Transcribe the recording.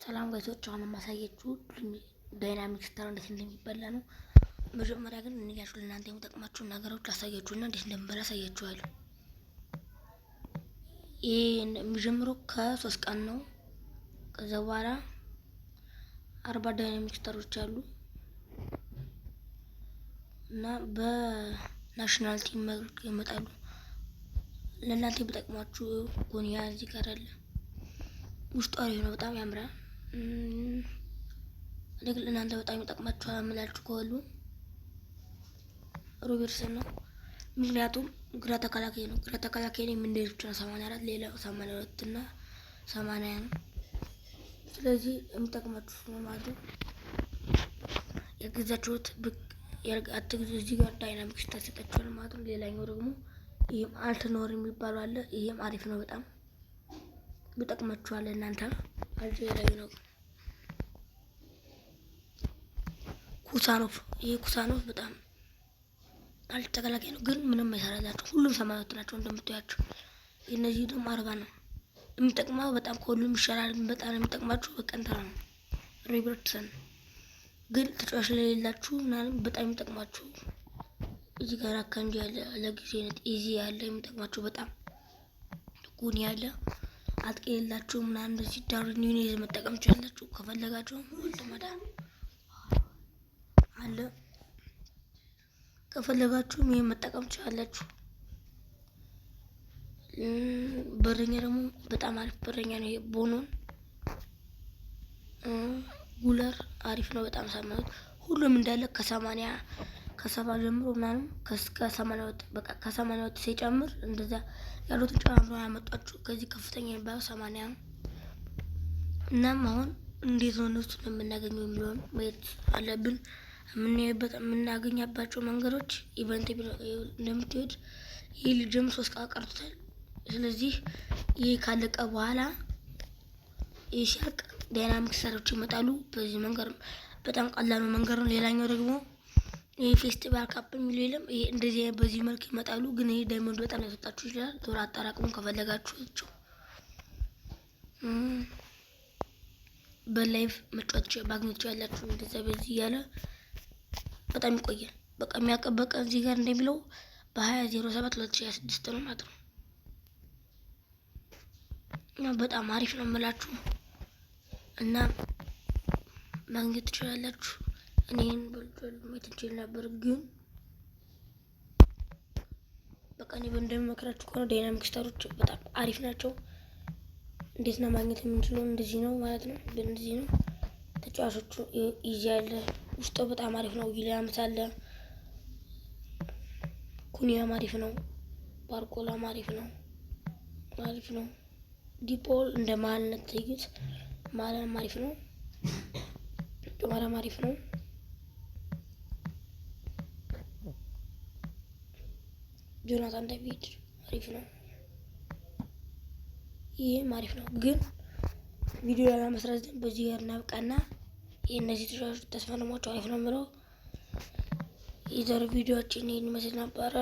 ሰላም guys ኦች፣ አሁን የማሳያችሁ dynamic star እንዴት እንደሚበላ ነው። መጀመሪያ ግን እንያችሁ ለእናንተ የሚጠቅማችሁን ነገሮች ላሳያችሁና እንዴት እንደሚበላ አሳያችኋለሁ። ይሄ የሚጀምረው ከ3 ቀን ነው። ከዛ በኋላ 40 dynamic star ኦች አሉ እና በ national team መልክ ይመጣሉ። ለእናንተ የሚጠቅማችሁ ጎንያ እዚህ ጋር አለ። ውስጡ አሪፍ ነው፣ በጣም ያምራል። እኔ ግን ለእናንተ በጣም ይጠቅማችኋል የምላችሁ ከሁሉ ሮበርትሰን ነው። ምክንያቱም ግራ ተከላካይ ነው። ግራ ተከላካይ ነው የምንደርስ ብቻ ነው 84፣ ሌላው 82 እና 80 ነው። ስለዚህ የሚጠቅማችሁ ነው ማለት ነው። የገዛችሁት አትግዙ። እዚህ ጋር dynamic ታሰጣችኋል ማለት ነው። ሌላኛው ደግሞ ይህም አልትኖር የሚባለው አለ። ይህም አሪፍ ነው፣ በጣም ይጠቅማችኋል። እናንተ አልጄሪያዊ ነው። ኩሳኖፍ፣ ይህ ኩሳኖፍ በጣም አሪፍ ተከላካይ ነው፣ ግን ምንም አይሰራላቸው። ሁሉም 82 ናቸው እንደምታያቸው። እነዚህ ደግሞ 40 ነው የሚጠቅመው። በጣም ከሁሉም ይሻላል። በጣም የሚጠቅማችሁ በቀንተራ ነው ሮበርትሰን። ግን ተጫዋች ለሌላችሁ ምናምን በጣም የሚጠቅማችሁ እዚህ ጋር አካንጂ ያለ፣ ለጊዜነት ኢዚ ያለ የሚጠቅማችሁ፣ በጣም ጉን ያለ፣ አጥቂ የሌላችሁ ምናምን እንደዚህ ዳርዊን ኑኔዝ መጠቀም ትችላላችሁ። ከፈለጋችሁ ወልተመዳ አለ፣ ከፈለጋችሁ ይሄን መጠቀም ትችላላችሁ። በረኛ ደግሞ በጣም አሪፍ በረኛ ነው። ይሄ ቦኖን ጉለር አሪፍ ነው በጣም ሳምናት። ሁሉም እንዳለ ከ80 ከ70 ጀምሮ ምናምን ከ82፣ በቃ ከ82 ሲጨምር እንደዛ ያሉትን ጨማምሮ ያመጧችሁ። ከዚህ ከፍተኛ የሚባለው 80 ነው። እናም አሁን እንዴት ነው እነሱን የምናገኘው የሚለውን ማየት አለብን። የምናይበት የምናገኛባቸው መንገዶች event እንደምትሄድ ይህ ልጅም 3 ቀን ቀርቶታል። ስለዚህ ይህ ካለቀ በኋላ፣ ይህ ሲያልቅ dynamic star ኦች ይመጣሉ። በዚህ መንገድ በጣም ቀላሉ መንገድ ነው። ሌላኛው ደግሞ ይህ festival cup የሚለው የለም። ይሄ እንደዚህ በዚህ መልክ ይመጣሉ። ግን ይሄ diamond በጣም ሊያስወጣችሁ ይችላል። ቶሎ አጠራቅሙ ከፈለጋችሁ በ live መጫወት ማግኘት ትችላላችሁ። እንደዛ በዚህ እያለ በጣም ይቆያል። በቃ የሚያቀበቀ እዚህ ጋር እንደሚለው በ20/07/2026 ነው ማለት ነው። እና በጣም አሪፍ ነው የምላችሁ እና ማግኘት ትችላላችሁ። እኔን በልጆ ማየት እንችል ነበር፣ ግን በቃ እኔ እንደምመክራችሁ ከሆነ dynamic star ኦች በጣም አሪፍ ናቸው። እንዴት ነው ማግኘት የምንችለው? እንደዚህ ነው ማለት ነው። እንደዚህ ነው። ተጫዋቾቹ ኢዚ ያለ ውስጡ በጣም አሪፍ ነው። ዊሊያምስ አለ፣ ኩኒያም አሪፍ ነው፣ ባርኮላም አሪፍ ነው፣ አሪፍ ነው። ዲፖል እንደ መሀልነት ትይዩት ማለም አሪፍ ነው። ጆማራም አሪፍ ነው። ጆናታን ዳቪድ አሪፍ ነው። ይህም አሪፍ ነው። ግን ቪዲዮ ለመስራት በዚህ ጋር እናብቃና የእነዚህ ተጫዋቾች ተስፋ አሪፍ ነው የምለው። የዛሬው ቪዲዮችን ይህን ይመስል ነበረ።